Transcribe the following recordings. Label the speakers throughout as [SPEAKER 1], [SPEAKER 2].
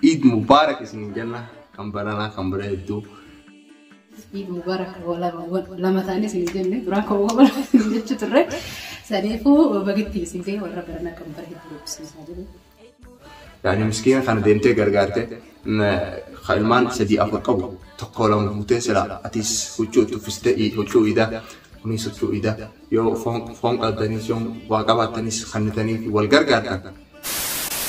[SPEAKER 1] Iid Mubaarak isiniin jenna kan baranaa kan bara hedduu.
[SPEAKER 2] Iid Mubaarak lama ta'anii isin jenne duraan kan wabala isin jechuu turre. Saniifuu bagitti isin ga'e warra baranaa kan bara hedduu rabbisiisaa jiru.
[SPEAKER 1] Yaani miskiina kana deemtee gargaarte ilmaan sadii afur qabu tokko lama fuutee sila atis huccuu itti uffistee huccuu iidaa kunis huccuu iidaa yoo foon qabdanis yoo waa qabaattanis kennitanii wal gargaartan.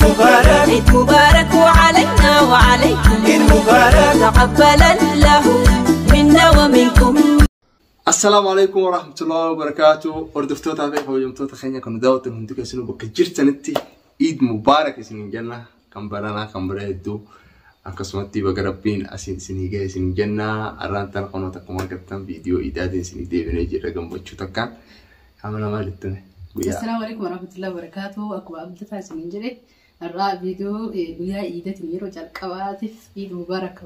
[SPEAKER 3] عيد مبارك وعلينا وعليكم عيد مبارك تقبل الله منا ومنكم.
[SPEAKER 1] Assalaamu alaikum warahmatullahi wabarakatuh. Hordoftootaa fi kabajamtoota keenya kan daawwattan hundi keessanuu bakka jirtanitti Iid Mubaarak isiniin jenna kan baranaa kan bara hedduu akkasumatti baga rabbiin asiin isinii gahe isiniin jenna. Arraan tana kunoota akkuma argattan viidiyoo iidaatiin isinii deebinee jirra gammachuu takkaan. Qaama namaa jettune guyyaa.
[SPEAKER 2] Assalaamu alaikum warahmatullahi wabarakatuh. Akkuma abdataa isiniin jedhe har'aa viidiyoo guyyaa iidatiin yeroo jalqabaatiif Iid Mubaarak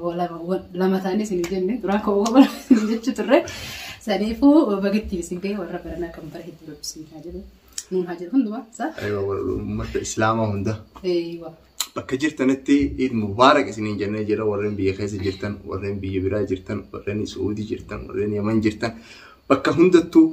[SPEAKER 2] lama ta'anii isin jenne duraan kan wabala isin jechuu turre. Saniifuu bagitti isin ga'e warra baranaa kan bara hedduu rabbisiisaa jiru. Nuun haa jedhu hundumaa isaa.
[SPEAKER 1] Aywa uummata islaamaa hunda.
[SPEAKER 2] Eeywa.
[SPEAKER 1] Bakka jirtanitti Iid Mubaarak isiniin jennee jira warreen biyya keessa jirtan, warreen biyya biraa jirtan, warreen Suudii jirtan, warreen Yaman jirtan bakka hundattuu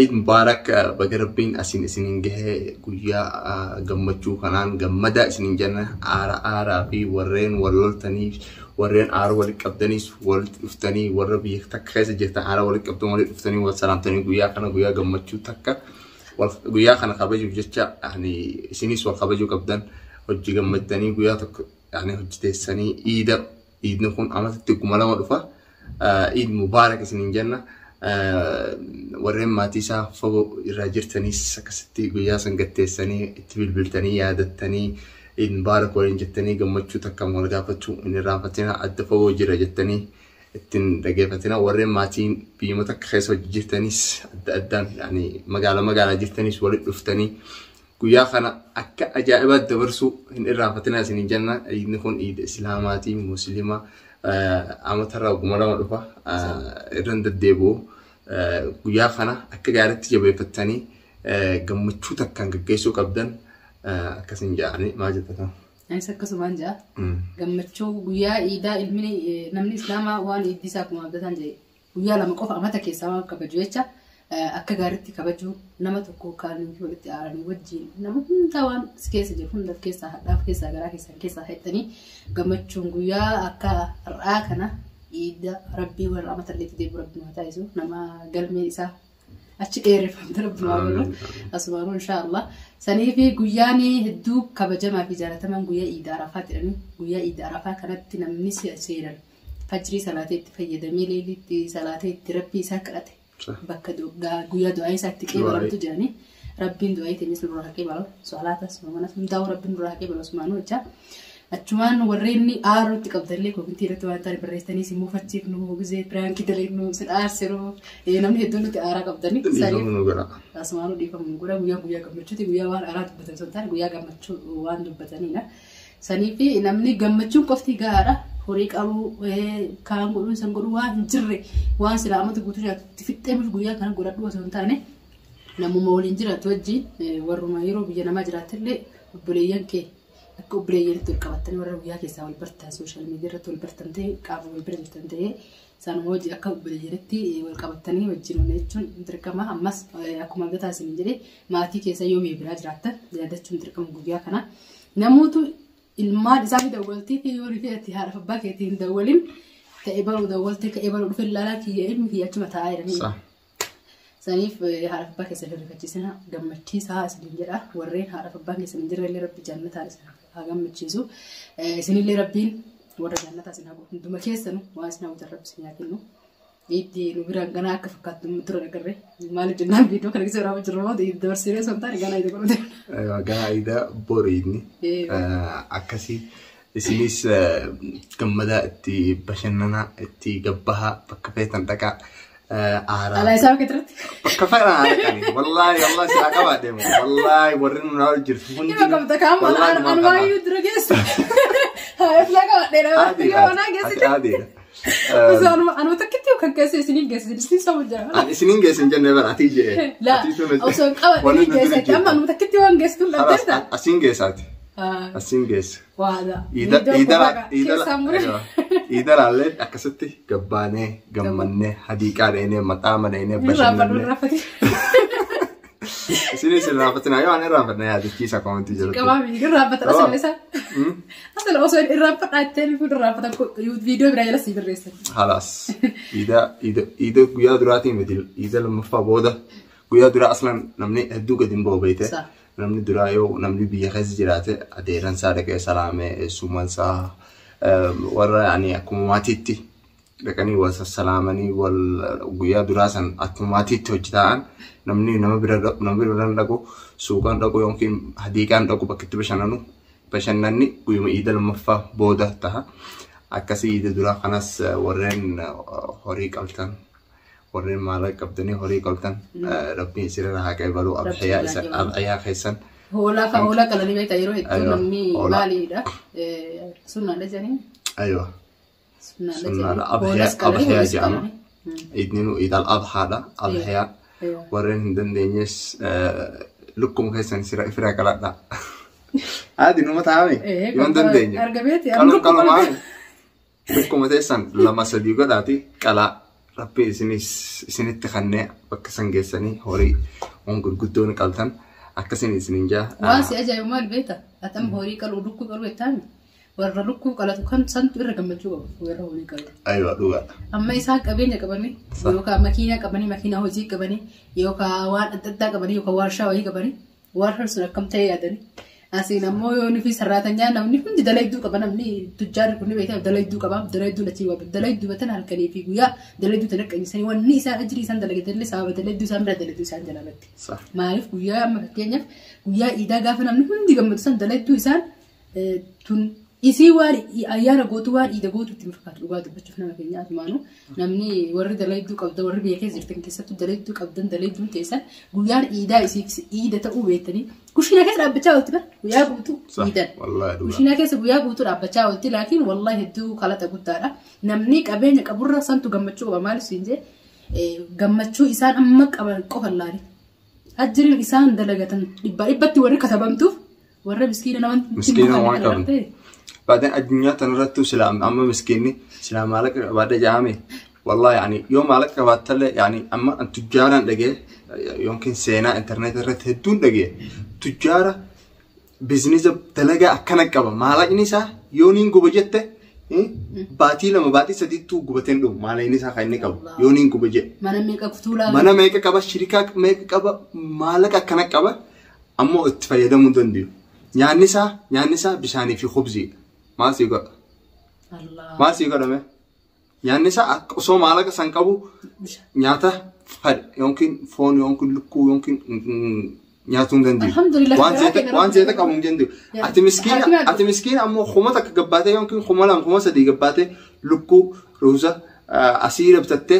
[SPEAKER 1] Iid Mubaarak baga rabbiin asiin isiniin gahee guyyaa gammachuu kanaan gammadaa isiniin jenna aara aaraa fi warreen wal loltanii warreen aara walitti qabdaniis walitti dhuftanii warra biyya takka keessa jirtan aara walitti qabdan walitti dhuftanii wal salaamtanii guyyaa kana guyyaa gammachuu takka guyyaa kana kabajuuf jecha isinis wal kabajuu qabdan hojii gammaddanii guyyaa tokko hojii teessanii iida iidni kun amatatti 2000 dhufa. Iid Mubaarak isiniin jenna. Warreen maatii isaa fagoo irraa jirtanis akkasitti guyyaa san gatteessanii itti bilbiltanii yaadattanii Iid Mubaarak waliin jettanii gammachuu takka wal gaafachuu hin irraanfatina adda fagoo jira jettanii ittiin dhageeffatina warreen maatiin biyyuma takka keessa hojii jirtanis adda addaan magaalaa magaalaa jirtanis walitti dhuftanii guyyaa kana akka ajaa'ibaatti dabarsuu hin irraanfatina isiniin jenna. Iidni kun iida islaamaatii musliima amatarraa 2000 dhufa irran deddeebi'u guyyaa kana akka gaariitti jabeeffattanii gammachuu takkaan gaggeessuu qabdan akkasin jedhanii maal jettatan?
[SPEAKER 2] Anis akkasumaan jedha. Gammachuu guyyaa iidaa ilmi namni islaamaa waan iiddi isaa akkuma abdataan jedhe guyyaa lama qofa amata keessaa waan kabaju jecha akka gaariitti kabajuu nama tokko kan walitti aaranii wajjin nama hunda waan keessa jiru hunda keessaa hadhaaf keessaa garaa keessaa keessaa heddanii gammachuun guyyaa akka har'aa kana iida rabbii warra amata illee deebi'u rabbi nu taasisu nama galmee isaa achi dheereffamte rabbi nu haa godhu asumaanuu inshaallah. Sanii fi guyyaan hedduu kabajamaa fi jaalatamaan guyyaa iida arafaa jedhanii guyyaa iida arafaa kanatti namni seeran fajrii salaatee itti fayyadamee leelitti salaatee itti rabbii isaa kadhate. Bakka guyyaa du'aa isaatti qeebalamtu jedhanii rabbiin du'aa teenyas nurraa haa qeebalu solaatas manas hundaa'u rabbiin nurraa haa qeebalu asumaanuu jecha. Achumaan warreen aaruutti qabdallee koomintii irratti waan ta'an barreessanii si muufachiifnu gisee piraankii daleenu si dhaarsinu namni hedduun nuti aaraa qabdanii.
[SPEAKER 1] Dhiifamu nu godha.
[SPEAKER 2] Asumaanuu dhiifamu nu godha guyyaa guyyaa gammachuuti guyyaa waan aaraa dubbatan sun taane guyyaa gammachuu waan dubbatanidha. Sanii fi namni gammachuun qofti gahaadha. Horii qabu kaan godhuu san godhuu waan hin jirre waan silaa amatu guutuu jiraatu fixxee guyyaa kana godhadhu osoo hin taane namuma waliin jiraatu wajjin warruma yeroo biyya namaa jiraattillee obboleeyyan kee akka obboleeyyanitti wal qabattanii warra guyyaa keessaa wal bartan sooshaal miidiyaa irratti wal bartan ta'e qaama wal bira jirtan ta'e isaanuma wajjin akka obboleeyyanitti wal qabattanii wajjin oolu jechuun dirqama ammas akkuma abdataa isiniin jedhe maatii keessa yoo biyya biraa jiraattan yaadachuun dirqama guyyaa kana namootu ilmaan isaa fi dawwaltii fi yoo rifeetti haadha abbaa keetii hin dawwalin ta'e baruu dawwaltee ka'ee baruu dhufe ilaalaa kiyya ilmi kiyya achuma taa'aa jiranii. Saniif haadha abbaa keessa hirrifachiisina gammachiisaa isiniin jedha warreen haadha abbaa keessa hin jirre illee rabbi jannataan isin haa gammachiisu. Isinillee rabbiin warra jannataa isin haa godhu hunduma keessanu waan isin hawwatan rabbi isin haa kennu. Itti nu biraan ganaa akka fakkaattu dura agarre maaliif jennaan viidiyoo kana keessa waraabaa jirru moo dabarsinee osoo hin taane ganaa itti godhate.
[SPEAKER 1] Ganaa iida boriidni akkasii isinis gammadaa itti bashannanaa itti gabbahaa bakka feetan dhaqaa aaraa.
[SPEAKER 2] Alaa isaa bakka irratti.
[SPEAKER 1] Bakka feetan haa dhaqanii wallaahi wallaahi silaa qabaa deemu wallaahi warri nu naa jirtu hundi.
[SPEAKER 2] Ima qabda kaama anwaayyuu dura geessu. Haa iflaa qabadhee nama manaa geessite.
[SPEAKER 1] Adiidha.
[SPEAKER 2] Osoo anuma takkitti kan keessa isiniin geesse isin sabu jira.
[SPEAKER 1] Ani isiniin geesse hin jenne bara ati jee.
[SPEAKER 2] La osoo hin qaban inni geesse amma anuma takkitti waan geessitu dhabdeetta.
[SPEAKER 1] Asiin geessaati. Asiin geessa.
[SPEAKER 2] Waada.
[SPEAKER 1] Iida laallee akkasitti gabbaanee gammannee hadiiqaa dheenee maxaama dheenee bashannannee. Isinis irraanfatina yoo ani irraanfadha yaadachiisa koomentii jalatti.
[SPEAKER 2] Qabaami irraanfatan asal isa. Asal osoo irraanfadhaa ittiin fuudhu irraanfatan viidiyoo biraa jala sii barreessan.
[SPEAKER 1] Halaas iida iida iida guyyaa duraatiin miti iida lammaffaa booda guyyaa duraa aslan namni hedduu gadi hin bahu beekte. Namni duraa yoo namni biyya keessa jiraate adeeran isaa dhaqee salaamee eessummaan isaa warra yaani akkuma maatiitti dhaqanii wal sassalaamanii wal guyyaa duraa san akkuma maatiitti hojii namni nama bira nama bira dhaqu suuqaan dhaqu yookiin hadiiqaan dhaqu bakka itti bashannanu bashannanni guyyuma iida lammaffaa booda taha. Akkasii iida duraa kanas warreen horii qaltan warreen maallaqa qabdanii horii qaltan rabbiin isinirra haa qeebalu abxiyaa keessan.
[SPEAKER 2] Hoolaa fa hoolaa qalanii beektaa yeroo hedduu namni maaliidha? Sunnaadha jedhanii.
[SPEAKER 1] Aywa. Sunnaadha abxiyaa jedhama. Iidni iid al-adhaadha abxiyaa. Warreen hin dandeenyes lukkuma keessan firaa qaladha. Haati numa taa'ame yoo hin dandeenye. Qaluu qalumaami. Lukkuma teessan lama sadii godhaati qalaa. Rabbi isinitti kannee bakka san geessanii horii waan gurguddoon qaltan akkasiin isinin jaa.
[SPEAKER 2] Waan si ajaa'ibu maal beekta? Ati amma horii qaluu lukkuu qaluu jettaami. Warra lukkuu qalatu kan santu irra gammachuu qabu warra horii qalatu.
[SPEAKER 1] Aywa dhugaadha.
[SPEAKER 2] Amma isaan qabeenya qabanii yookaan makiinaa qabanii makiinaa hojii qabanii yookaan waan adda addaa qabanii yookaan warshaa wayii qabanii warra sun akkam ta'e yaadanii. Asiin ammoo yoo nufi sarraatanyaa namni hundi dalayduu qaba namni tujjaarri kun beektaa dalayduu qaba dalayduu lachii waa dalayduu batan halkanii fi guyyaa dalayduu tan qaqqabsanii wanni isaan ajirii isaan dalagatanillee sababa dalayduu isaan bira dalayduu isaan jalaalatti. Maaliif guyyaa amma fakkeenyaaf guyyaa iidaa gaafa namni hundi gammadu san dalayduu isaan tun isii waan ayyaana gootu waan iida gootu ittiin fakkaatu dhugaa dubbachuuf nama keenya atumaanu namni warri dalayduu qabda warri biyya keessa jirtan keessattuu dalayduu qabdan dalayduun teessan guyyaan iidaa isiif iida ta'uu beektanii kushiina keessa dhaabbachaa oolti bara guyyaa guutuu iidan kushiina keessa guyyaa guutuu dhaabbachaa oolti laakiin wallahi hedduu kalaqa guddaadha namni qabeenya qaburra santu gammachuu qaba maaliif siin jee gammachuu isaan amma qaban qofan laali ajjiriin isaan dalagatan dhibbaa dhibbatti warri katabamtuuf warra miskiina naman
[SPEAKER 1] miskiina waan qaban. بعدين الدنيا تنرتو سلام أما مسكيني سلام مالك بعد جامي والله يعني يوم مالك بعد تلا يعني أما التجار لقى يمكن سينا إنترنت رت هدون لقى تجار بزنس تلاقى أكنك قبل مالك نسا يونين جوبجته باتي لما باتي سديد تو جوبتين دو مالك نسا خايني قبل يونين جوبجه
[SPEAKER 2] مانا ميك أكتولا
[SPEAKER 1] مانا ميك قبل شركة ميك قبل مالك أكنك قبل أما اتفايدة من دون يعني نسا يعني نسا بشاني في خبزي Maal sii godha? Maal sii godhame? Nyaanni isaa osoo maallaqa san qabu nyaata fadhi yookiin foon yookiin lukkuu yookiin nyaatuu hin dandeenyu. Waan zeeta qabu hin dandeenyu. Ati miskiina ammoo kuma takka gabbaatee yookiin kuma lama kuma sadii gabbaatee lukkuu ruuza asiira bitattee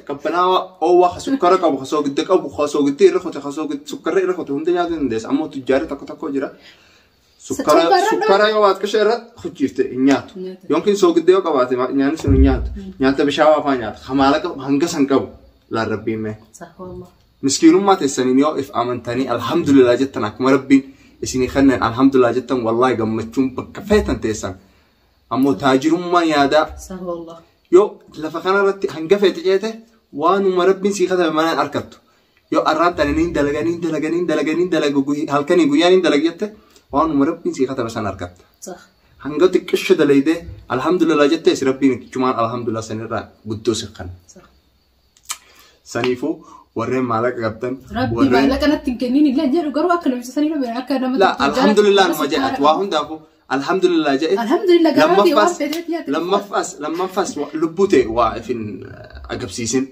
[SPEAKER 1] qabbanaawaa oowwaa sukkara qabu soogidda qabu soogidda irra qote sukkarra irra qote hunda nyaatuu hin dandeessa. Ammoo tujjaarri tokko tokko jira. Sukkara yoo baat qishee irra hojjiifte hin nyaatu. Yookiin soogidda yoo qabaate nyaanni sun hin nyaatu. Nyaata bishaawaa fa'aa nyaata. Maallaqa hanga san qabu laan rabbiin mee. Miskiinummaa teessaniin yoo if amantanii alhamdulillah jettan akkuma rabbiin isinii kennan alhamdulillah jettan wallaahi gammachuun bakka feetan teessan. Ammoo taajirummaan yaadaa yoo lafa kanarratti hanga feete ceete waanuma rabbiin sii katabe manaan argattu. Yoo arraan tana niin dalaga niin dalaga niin dalaga niin dalaga halkanii guyyaa niin dalaga jette waanuma rabbiin sii katabe san argatta. Hanga xiqqisho dalaydee alhamdulillah jettees rabbiin ichumaan alhamdulillah sanirraa guddoo si kenna. Saniifuu warreen maallaqa qabdan.
[SPEAKER 2] Rabbi maallaqa natti hin kennin illee jedhu garuu akka namicha sanii akka nama.
[SPEAKER 1] La alhamdulillah numa jedhatu waa hundaafuu alhamdulillah jedhe.
[SPEAKER 2] Alhamdulillah garaa waan fedheet nyaata.
[SPEAKER 1] Lammaffaas lubbuu ta'e waa ifin agarsiisin.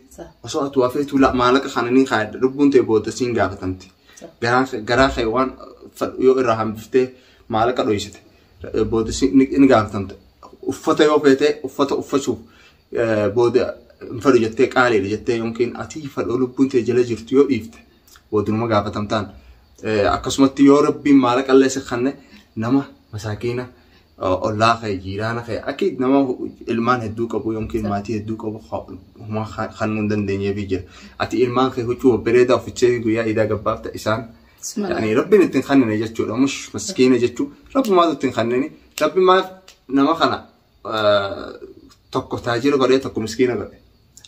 [SPEAKER 1] Osoo ati waa feetu maallaqa kana ni kaayadha lubbuun ta'e booda siin gaafatamti. Garaa kee waan yoo irraa hambiftee maallaqa dhoysite booda ni gaafatamte. Uffata yoo feete uffata uffachuuf booda hin fedhu jettee qaaliidha jettee yookiin ati fedhoo lubbuun ta'e jala jirtu yoo dhiifte boodinuma gaafatamtaan. Akkasumatti yoo rabbiin maallaqa illee si kenne nama masaakiina ollaa kee jiiraana kee akka nama ilmaan hedduu qabu yookiin maatii hedduu qabu homaa kennuu hin dandeenyeef jira. Ati ilmaan kee huccuu babbareedaa uffichee guyyaa iidaa gabbaafta isaan Yani rabbiin ittiin kannine jechuudha. Mush miskiina jechuu rabbumaatu ittiin kannine. Rabbi maal nama kana tokko taajira godhee tokko miskiina godhe.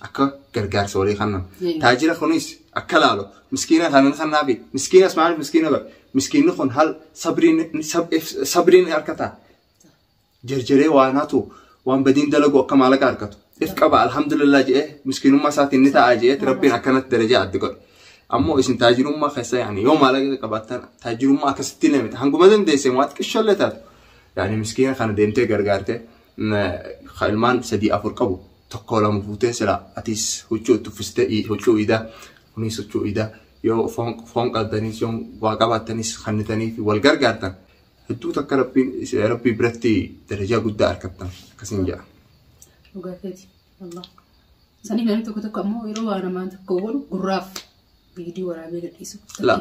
[SPEAKER 1] Akka gargaarsa walii kannan. Taajira kunis akka laalu miskiina kanan kannaafi miskiinas maaliif miskiina godhe? Miskiinni kun hal sabriin harkataa. Jarjaree waan hatu waan badiin dalagu akka maallaqa harkatu. If qaba alhamdulillah jedhee miskiinummaa isaatiin ni ta'a jedhee rabbiin akkanatti darajaa adda godhe. Ammoo isin taajirummaa keessa yani yoo maallaqa qabaattan taajirummaa akkasitti namita hanguma dandeesse waan xiqqishollee taatu. Yani miskiina kana deemtee gargaarte ilmaan 3 4 qabu tokko lama fuutee sila atis huccuu itti uffistee huccuu idaa kunis huccuu idaa yoo foon qabdanis yoo waa qabaattanis kannitanii fi wal gargaartan hedduu takka rabbii biratti darajaa guddaa argattan akkasiin jedha.
[SPEAKER 2] Dhugaafeeti. Wallah. Saniif namni tokko tokko ammoo yeroo waa namaan tokko godhu gurraaf viidiyoo waraabee gadhiisu.
[SPEAKER 1] La.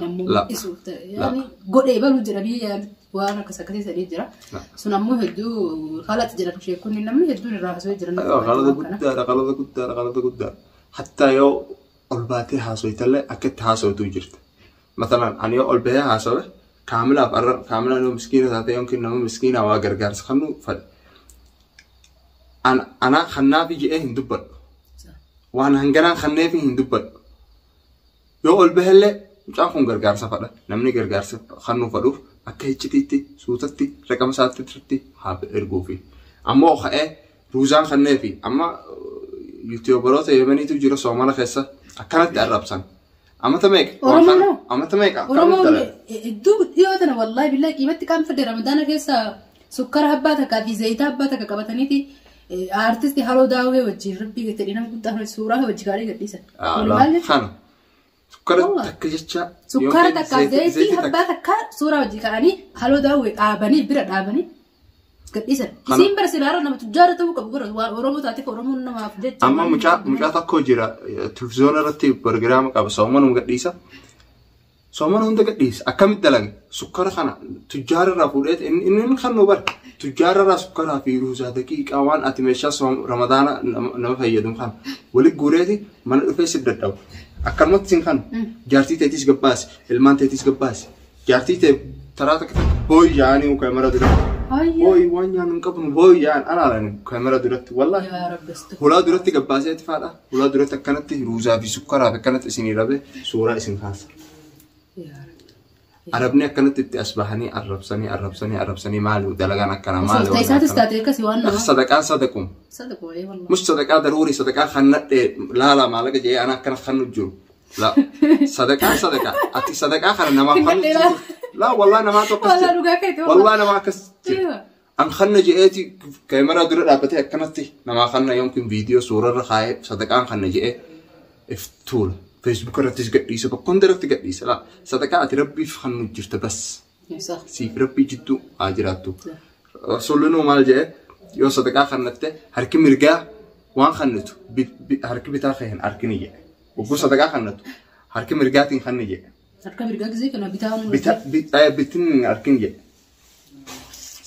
[SPEAKER 2] Yaani godhee baluu jedhanii waan akkas akkasii sadii jira. Sun ammoo hedduu haalatti jedhan sheekunni namni hedduun irraa haasawee jiran.
[SPEAKER 1] Qalada guddaadha, qalada guddaadha, qalada guddaadha. Hattaa yoo ol baatee haasoytallee akka itti haasoytuu jirta. Matalan ani yoo ol bahee haasawe kaamilaaf arra kaamilaan yoo miskiina taate yookiin nama miskiinaa waa gargaarsa kannu fadhe. Anaa kannaafi jedhee hin dubbadhu. Waan hanganaan kanneefi hin dubbadhu. Yoo ol bahellee mucaan kun gargaarsa fadha. Namni gargaarsa kannuu fadhuuf akka hiccitiitti suutatti raqama isaatti haa erguufi. Ammoo ka'ee ruuzaan kanneefi amma yuutuubaroota yemaniitu jira soomana keessa akkanatti arrabsan. Amata meeqa?
[SPEAKER 2] Oromoo.
[SPEAKER 1] Amata meeqa?
[SPEAKER 2] Oromoon hedduu dhiyoo tana wallaahi billahi qiimatti qaam fedhe ramadaana keessa sukkara abbaa takkaa fi zayita abbaa takka qabataniiti aartisti Haloo Daawwee wajjin rabbii gadi nama guddaa suuraa wajji gaarii gadhiisan.
[SPEAKER 1] Kana. Sukkara takka jecha.
[SPEAKER 2] Sukkara takka zayitii abbaa takka suuraa wajji ka'anii Haloo Daawwee dhaabanii bira dhaabanii gadhiisan. Isiin bara silaara nama tujjaara ta'uu qabu gara waan Oromoo taateef Oromoon namaaf jecha.
[SPEAKER 1] Amma mucaa tokko jira televizyoona irratti pirogiraama qaba soomanuma gadhiisa. Soomana hunda gadhiisa akkamitti dalaga sukkara kana tujjaara irraa fuudhee inni kan nu bara tujjaara irraa sukkaraa fi ruuzaa daqiiqaa waan ati meeshaa ramadaana nama fayyadu kana walitti guureeti mana dhufee si dadhabu. Akkanumatti sin kan jaartii teetis gabbaasi ilmaan teetis gabbaasi jaartii tee taraa takka takka booyi yaa'anii kaamera duratti. Booyi waan nyaannu hin qabnu booyi yaa'an alaalani kaamera duratti wallaahi. Hulaa duratti gabbaaseeti faadha. Hulaa duratti akkanatti ruuzaa fi sukkaraa fi akkanatti isinii rabe suuraa isin kaasa. Arabni akkanatti itti as bahanii arrabsanii arrabsanii arrabsanii maali dalagaan akkana maali.
[SPEAKER 2] Isaatis taate akkasii waan namaa.
[SPEAKER 1] Sadaqaan sadaqum.
[SPEAKER 2] Sadaquma ee wallaahi.
[SPEAKER 1] Mus sadaqaa daruuri sadaqaa kan nadhee laala maallaqa jedhee ana akkana kan nu jiru. La sadaqaan sadaqaa ati sadaqaa kana namaaf kan jiru. La wallahi namaa tokko
[SPEAKER 2] Wallah dhugaa keeti
[SPEAKER 1] wallahi namaa akkas jira. An kanna jedheeti kaameraa dura dhaabbatee akkanatti namaa kanna yookiin viidiyoo suurarra kaayee sadaqaan kanna jedhee if tuula. Facebook irrattis gadhiisa bakka hunda irratti gadhiisa. La sadaqaa ati rabbiif kan nu jirta bas. Siif rabbii jidduu haa jiraattu. Rasuullinuu maal jedhee yoo sadaqaa kannatte harki mirgaa waan kannitu harki bitaa kee hin argini jedhe. Ogguu sadaqaa kannatu harki mirgaatiin kanni jedhe.
[SPEAKER 2] Harka mirgaa gisee kana bitaa
[SPEAKER 1] Bitin hin argin jedhe.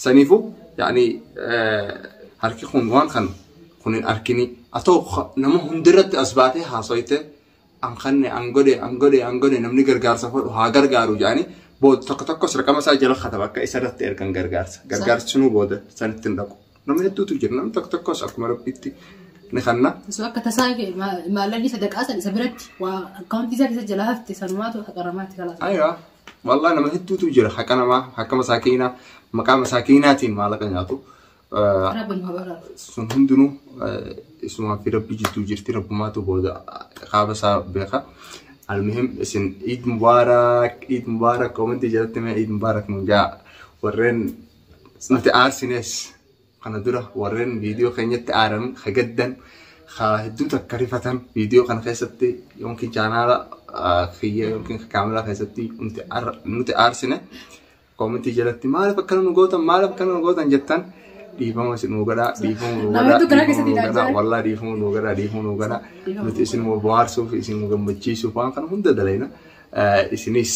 [SPEAKER 1] Saniifuu yaani harki kun waan kan kun hin argini. Haa ta'u nama hundirratti as baatee haasoyte an kanne an godhe an godhe an godhe namni gargaarsa fedhu haa gargaaru jedhanii booda tokko tokkos raqama isaa jala kataba akka isa irratti ergan gargaarsa. Gargaarsi sunuu booda sanitti hin dhaqu. Namni hedduutu jira namni tokko tokkos akkuma rabbiitti ni kanna.
[SPEAKER 2] Osoo akka tasaa maallaqni sadaqaa san isa biratti waa akkaawuntii isaa keessa jala hafte sanumaatu haqa namaatti kalaasa.
[SPEAKER 1] Aywa wallahi nama hedduutu jira haqa namaa haqa masaakiinaa maqaa masaakiinaatiin maallaqa nyaatu.
[SPEAKER 2] Rabbi nu haa baraaru.
[SPEAKER 1] Sun hundinuu isumaa fi rabbi jidduu jirti rabbumaatu booda qaaba isaa beeka. Almuhim isin Eid Mubarak Eid Mubarak koomentii jalatti mee Eid Mubarak nu jaa warreen nuti aarsines kana dura warreen viidiyoo keenyatti aaran hagaddan hedduu takka rifatan viidiyoo kana keessatti yookiin chaanaala kiyya yookiin kaameraa keessatti nuti aarsine koomentii jalatti maaliif akkana nu gootan maaliif akkana nu gootan jettan dhiifama isin nu godhaa dhiifama nu godhaa dhiifama nu godhaa wallaahi dhiifama nu godhaa dhiifama nu godhaa nuti isin bohaarsuuf isin gammachiisuuf waan kana hunda dalayna isinis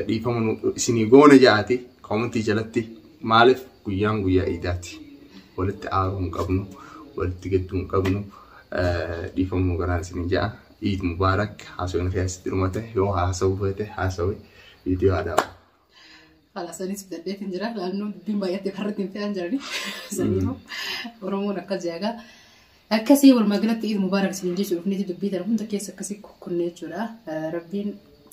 [SPEAKER 1] dhiifama isinii goona ja'aati koomentii jalatti maaliif guyyaan guyyaa iidaati walitti aaruu hin qabnu walitti gadduu hin qabnu dhiifama nu godhaa isinii ja'a Eid Mubarak haasawni keessatti dhumate yoo haasawuu feete haasawe Viidiyoo aadaa.
[SPEAKER 2] Haala sanis bitadheetiin jira. Naannoo dubbiin baay'atee farratti hin fe'an jirani. Saniifuu Oromoon akkas jaagaa. Akkasii walumaa galatti Iid Mubaarak isin jechuun dhufneeti dubbii tana hunda keessa akkasii kukkunnee jechuudha. Rabbiin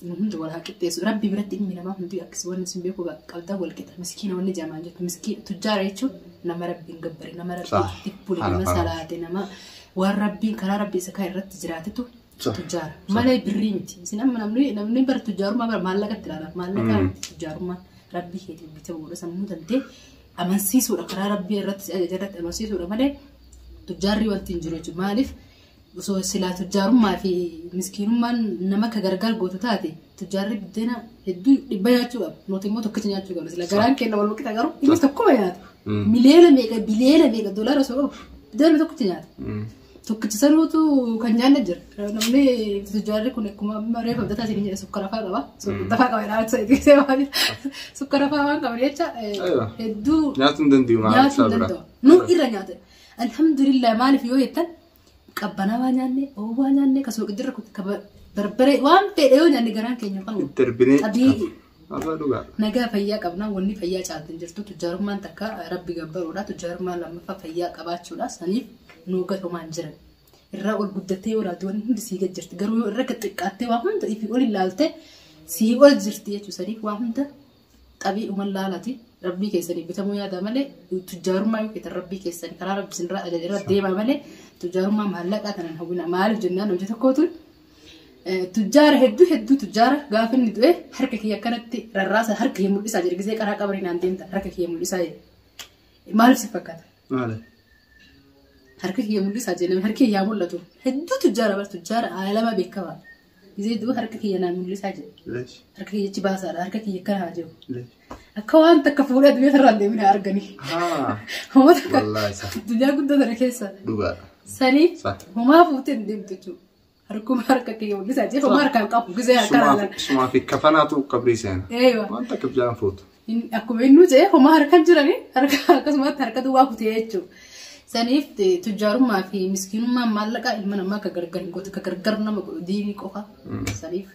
[SPEAKER 2] nu hunda wal haa qixxeessu. Rabbi biratti ilmi namaa hundi akkasii wanni isin beekuu qabdan wal qixa. Miskiina wanni jaamaan jettu miskiina tujjaara jechuun nama Rabbiin gabbare, nama Rabbiin bule, nama salaate, nama waan Rabbiin karaa Rabbii isa kaa irratti jiraatetu tujjaara. Malee birrii miti. Isin amma namni bara tujjaarummaa bara maallaqatti ilaala. Maallaqa miti tujjaarummaan Rabbii keetiin bitamuudha sammuu tantee amansiisuudha karaa Rabbii irratti si ajaja irratti amansiisuudha malee tujjaarri wanti hin jiru jechuudha. Maaliif osoo silaa tujjaarummaa fi miskiinummaan nama akka gargar gootu taate tujjaarri buddeena hedduu dhibba nyaachuu qaba. Nuti immoo tokkicha nyaachuu qabna. Sila garaan keenya wal qixa garuu inni tokkuma nyaata. Miliyoona meeqa biliyoona meeqa doolaara osoo qabu buddeena tokkicha nyaata. Tokkicha sanuutu kan nyaanne jira. Namni tujjaarri kun akkuma amma reefa abdataa isin jedhe sukkara fa'aa qaba. Sukkara fa'aa qaba jedhaa sukkara fa'aa waan qaban jecha hedduu
[SPEAKER 1] Nyaatuu hin danda'u maal
[SPEAKER 2] nyaatuu
[SPEAKER 1] isaa
[SPEAKER 2] hin
[SPEAKER 1] bira.
[SPEAKER 2] danda'u. Nu irra nyaata. Alhamdulillah maaliif yoo jettan qabbanaa waa nyaanne, oowwaa nyaanne, ka suuqi kutte, ka barbaree waan fedhe yoo nyaanne garaan keenya kan
[SPEAKER 1] Darbinee.
[SPEAKER 2] Xabii'i.
[SPEAKER 1] Abbaa dhugaadha.
[SPEAKER 2] Nagaa fayyaa qabna wanni fayyaa caaltu hin jirtu tujjaarummaan takka rabbi gabbaruudha tujjaarummaan lammaffaa fayyaa qabaachuudha saniif nuu gatumaan jiran. Irraa ol guddattee yoo ilaalte wanni hundi sii gad jirti garuu yoo irra gad xiqqaattee waa hunda ifii ol ilaalte sii ol jirti jechuudha saniif waa hunda xabii'uman laalati rabbii keessanii bitamuu yaada malee tujjaarummaa yoo feetan rabbii keessanii karaa rabbi isinirraa ajaja irra deemaa malee tujjaarummaa maallaqaa tanan hawwina maaliif jennaan hojii tokkootu tujjaara hedduu hedduu tujjaara gaafa inni du'e harka kiyya akkanatti rarraasa harka kiyya mul'isaa jedhe gisee karaa qabrii naan deemta harka kiyya mul'isaa jedhe maaliif si fakkaata
[SPEAKER 1] Maali?
[SPEAKER 2] harka kiyya mul'isaa jedhe namni harki kiyya haa mul'atu hedduu tujjaara bara tujjaara alama beekamaa gisee du'e harka kiyya naan mul'isaa jedhe
[SPEAKER 1] Leesh.
[SPEAKER 2] harka kiyya achi baasaadha harka kiyya akkana haa jedhu
[SPEAKER 1] Leesh.
[SPEAKER 2] akka waan takka fuudhee addunyaa irraa hin deemine arganii
[SPEAKER 1] Haa.
[SPEAKER 2] homaa takka
[SPEAKER 1] Wallaahi sa.
[SPEAKER 2] addunyaa guddaa tana keessa
[SPEAKER 1] Dhugaadha.
[SPEAKER 2] saniif
[SPEAKER 1] Sa.
[SPEAKER 2] homaa fuutee hin deemtu jechuudha harkuma harka kiyya mul'isaa jedhe homaa harkaan qabu gisee harka laalan.
[SPEAKER 1] Sumaa fi kafanaatu qabrii seena.
[SPEAKER 2] Eeyywa.
[SPEAKER 1] Waan takka bishaan fuutu.
[SPEAKER 2] Akkuma inni jedhe homaa harkaan jiranii harka akkasumatti harka duwwaa kutee jechuudha. Saniif tujjaarummaa fi miskiinummaan maallaqaa ilma namaa akka gargar hin gootu akka gargar nama godhu diinii qofa. Saniif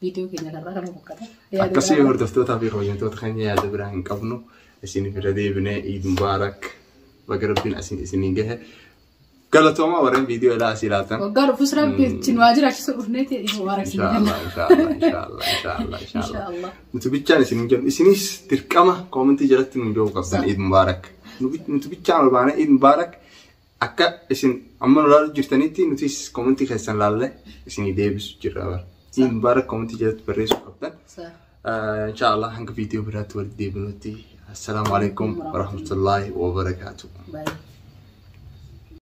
[SPEAKER 2] viidiyoo keenya kanarraa kana fakkaata.
[SPEAKER 1] Akkasii hordoftootaa fi kabajamtoota keenya yaada biraa hin qabnu isin bira deebinee Iid Mubaarak baga Rabbiin isiniin gahe. Galatoomaa warreen viidiyoo ilaa asii ilaaltan.
[SPEAKER 2] Waggaa dhufus rabbi waa jiraachisu dhufneeti Iid Mubaarak isin jenna.
[SPEAKER 1] Inshaallah, inshaallah, inshaallah, inshaallah, inshaallah.
[SPEAKER 2] Inshaallah.
[SPEAKER 1] Nuti bichaan isin hin jennu. Isinis dirqama koomentii jalatti nu jechuu qabdan Iid Mubaarak. Nuti bichaan ol baanee Iid Mubaarak akka isin amma nu ilaaluu jirtanitti nutis koomentii keessan laalle isinii deebisu jirra bara. Iid Mubaarak koomentii jalatti barreessuu qabdan. Inshaallah hanga viidiyoo biraatti walitti deebinutti. Assalaamu alaikum warahmatullaahi wabarakaatuh.
[SPEAKER 2] Baay'ee.